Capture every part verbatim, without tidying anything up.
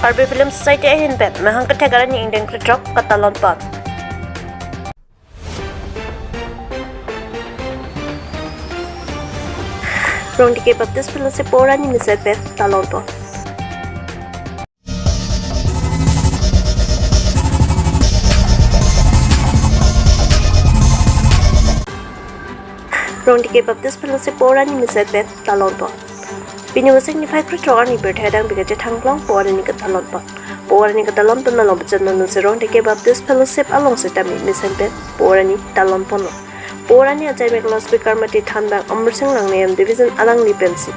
Karbi Film Society ahin pen mahang kethek arni ingdeng krethrok katalon pon. Rongteke Baptist Fellowship po arni mesen pen talon pon. Rongteke Baptist Fellowship po arni mesen pen talon pon. Pini Vosik niphai krethrok arni birthe adang bika chethanglong po arni katalon pon. Po arni katalon pon along pechan manu se Rongteke Baptist Fellowship along setame mesen pen po arni talon ponlo. Po arni ajai mek loudspeaker mate thanbang Amarsing Langneyam Division alangli pensi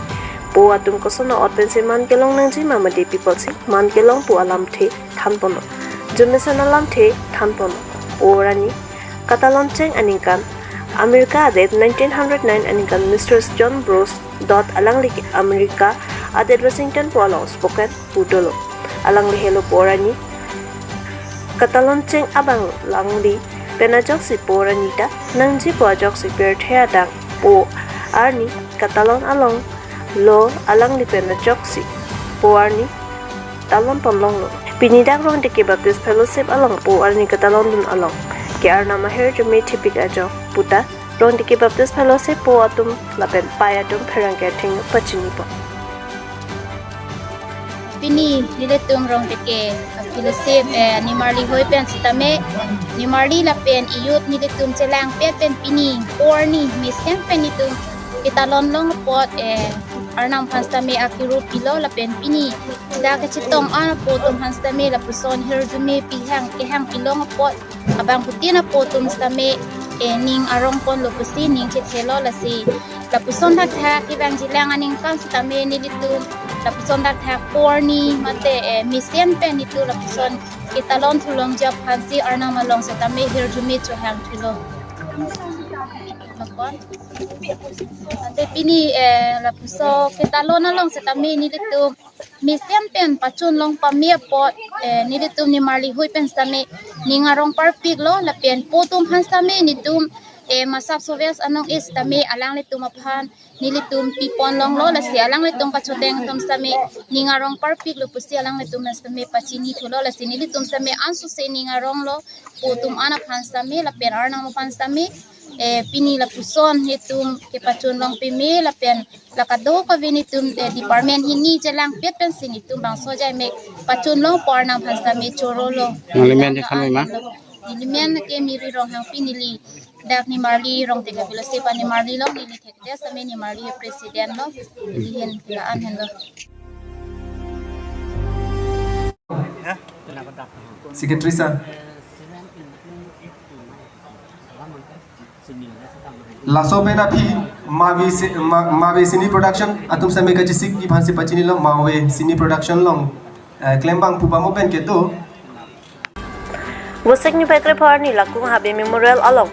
po atum koson a'ot pensi man kelong nangji ma mate pi apotsi man kelong pu alamthe than ponlo. Jumesen alamthe than ponlo. Po arni katalon cheng aningkan America adet nineteen hundred nine aningkan Mister John Bruce Dodd alangli ke America adet Washington po along spoken pu dolo. Alangli helo po arni katalon cheng abang alangli pen ajoksi po arni ta nangji pu ajoksi birthe adang po arni katalon along lo alangli pen ajoksi po arni talon ponlonglo. Pini dak Rongteke Baptist Fellowship along po arni katalon dun along ke Arnam ahirjume thepik ajok puta Rongteke Baptist Fellowship po atum lapen pai atum pherangke atheng pachini pon. Pini nelitum Rongteke Fellowship, eh, nimarli hoi pen setame, nimarli lapen iyut nelitum chelangpet pen pini po arni mesen pen nelitum ketalon long apot, eh, Arnam aphan setame akiru pilo lapen pini dak kachetong an apo atum aphan setame lapuson hirjume pihang kehang pilong apot abangphutin apo atum setame, eh, ning arong ponlo pusi ning chethelo lasi lapuson thakthak kevangji lang aningkan setame nelitum lapuson thakthak po arni mate, eh, mesen pen nelitum lapuson ketalon thulongji aphansi Arnam along setame hirjume chohang thulo. Lapon. Ante pini, eh, lapuson ketalon along setame nelitum mesen pen pachun long pame apot, eh, nelitum nimarli hoi pen setame ning arong parpiklo lapen po atum aphan setame nelitum, eh, Masap Sovias anong e setame alanglitum aphan nelitum pi ponlonglo lasi alanglitum kachoteng atum setame ning arong parpiklo pusi alanglitum setame pachini thulo lasi nelitum setame ansose ning aronglo po atum an aphan setame lapen Arnam aphan setame, eh, pini lapuson nelitum kepachun long pame lapen la kadokave nelitum, eh, department hini chelangpet pensi nelitum bangso ajai mek pachun long po Arnam aphan setame chorolo. Nangli men je khan ma? Neli men ke Miri Ronghangpi neli dak nimarli Rongteke Fellowship animarli lo neli thekte setame nimarli president lo neli hin la-an henlo. Secretary sir. Laso pen aphi Mavi Si-, Ma-, Mavi Cine Production atum setame kachesik aphansi pachinilo Mavi Cine Production along, eh, klembang pu pamo pen kedo. Vosik niphai krepho arni Lakung Habe Memorial along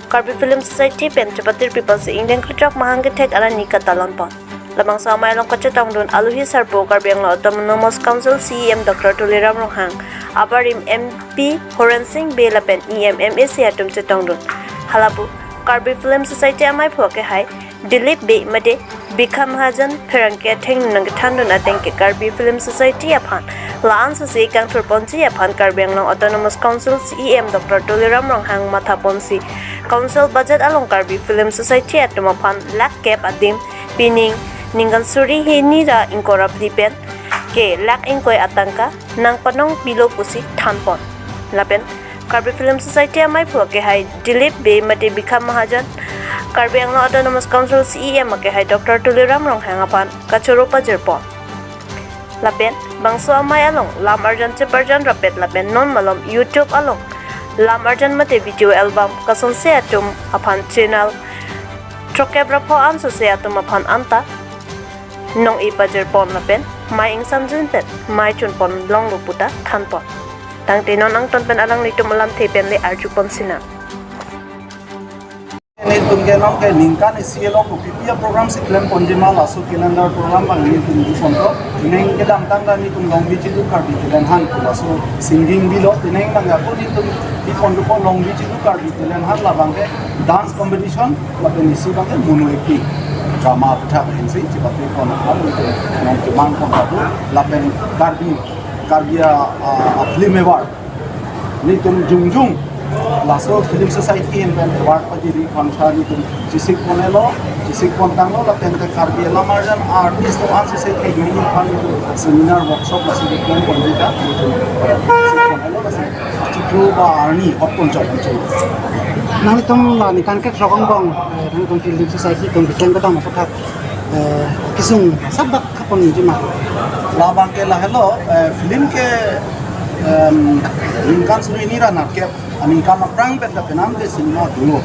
Karbi Film Society pen chepatir piponsi ingdeng krethrok mahang kethek arni katalon pon. Labangso amei along kachetongdun aluhi sarpo Karbi Anglong Autonomous Council C E M Doctor Tuliram Ronghang, abarim M P Horensing Bey lapen E M, M A C atum chetongdun. Halapu Karbi Film Society ameiphu akehai Dilip Bey mate Bikha Mahajan pherangke atheng nangkethandun ateng ke Karbi Film Society aphan la-an sese kangthur ponji aphan Karbi Anglong Autonomous Council C E M Doctor Tuliram Ronghang matha ponsi Council budget along Karbi Film Society atum aphan lakh kep adim pining ningkan suri hini ra ingkoi ra phli pen ke lakh ingkoi atangka nangpanong pilo pusi than pon. Lapen Karbi Film Society ameiphu akehai Dilip Bey mate Bikha Mahajan, Karbi Anglong Autonomous Council C E M akehai Doctor Tuliram Ronghang aphan kachoro pajir pon. Lapen bangso amei along lam arjan cheparjan rapet lapen non malom YouTube along lam arjan mate video album kasonse atum aphan channel throkkep rapho ansose atum aphan anta nong-e pajir pon lapen mei ingsamjin pen mei chun ponlonglo puta than pon. Tangte non angton pen alanglitum alamthe pen le arju pon sinang. Nelitum ke nong ke ningkan isi along kopi-pi aprogram si klem ponji ma laso calendar program abang nelitum di ponpo. Neng kedamtang ta nelitum Longbi Chidu Karbi Talent Hunt pu laso singing bilo. Tineng nang ako nelitum di ponpo Longbi Chidu Karbi Talent Hunt labang ke dance competition lapen isi abang ke mono acting, drama aphuthak pensi chepate pon aphan nelitum nong kemang pon kado lapen Karbi Karbi a, a, a film award. Nelitum jongjong laso film society ahin pen award pajiri aphan ta nelitum chesik ponlo, chesik pon tanglo, lapen te Karbi lamarjan artist atum an sese thek mini aphan nelitum seminar workshop lasi nelitum pon jita, nelitum chesik ponlo lasi chiklo ba arni hot pon chok chok. Nanglitum la ningkan kre-throk angbong, eh, nanglitum film society atum bikin kedam apa tak, eh, kesung sabak kapon jima. Labang ke lahelo, eh, film ke, em, ningkan suri hini ra nerkep, aningkan aphrang pen kapenang ke cinema dolo.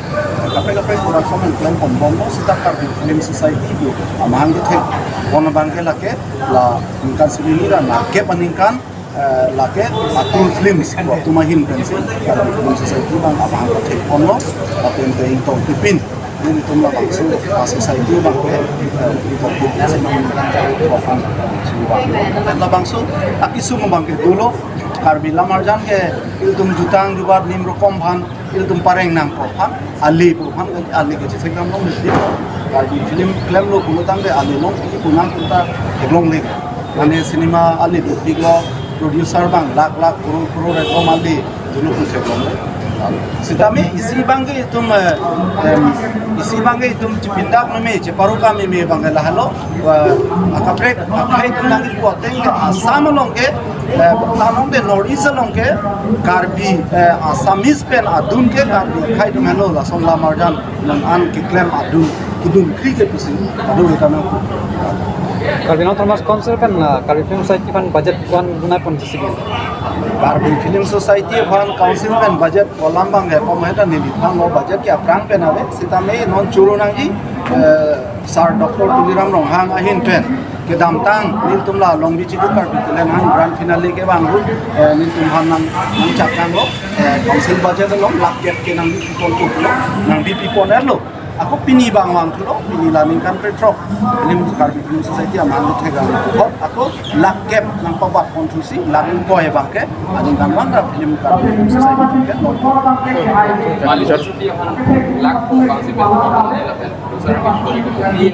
Kaprek kaprek production pen klem ponbomlo, seta Karbi Film Society do amahang kethek pon abang ke lake, la ningkan suri hini ra nerkep aningkan, eh, lake Atur Films, atum ahin pensi Karbi Film Society abang amahang kethek ponlo, lapen te Ingtong Tipin. Nelitum labangso, ah, society abang ke, eh, Ingtong Tipin si nang ningkan kre-throk an, si abang. Lapen labangso akesung abang ke dolo, Karbi lamarjan ke ilitum jutang jubat nim rokom aphan, ilitum pareng nangpo aphan, ale pu aphan, ale ke chesek damlong mesti. Karbi film klemlo pulotangte ale longpi pu nang puta theklongle. Mane cinema ale dopiklo, producer abang lakh lakh, crore crore ekom ale dolo pu theklongle. Sitame isi abang ke itum, eh, em, isi abang ke itum chepindak meme, cheparuka meme abang ke lahelo, eh, akaprek akhai atum nangkirpo ateng ke Assam along ke, eh, along ke North East along ke Karbi, eh, Assamese pen adun ke Karbi akhai atum helo, lason lamarjan non an keklem adun kedun kri ke pusi adu ke kami. Karbi Anglong Autonomous Council pen, ah, Karbi Film Society aphan budget ko-an bunai pon chesik? Karbi Film Society aphan council pen budget kolam abang ke pom heta neliphan lo, budget ke aphrang pen ave, sitame non choro nangji, eh, Sir Doctor Tuliram Ronghang ahin pen kedamtang nelitum la Longbi Chidu Karbi Talent Hunt grand finale kevang ahut, eh, nelitum aphan nang, nangchakang lo, eh, council budget along lakh kep ke nangbi pipon lo, nangbi pipon lo. Ako pini abang vangthulo, pini la ningkan kre-throk film Karbi Film Society amahang kethek an puthot, ako lakh kep nangpabat ponthusi, lakh ingkoi abang ke aningkanvang ta film Karbi Film Society ke lo. Mali Saraswati aphan lakh abang si pen, lapen producer abang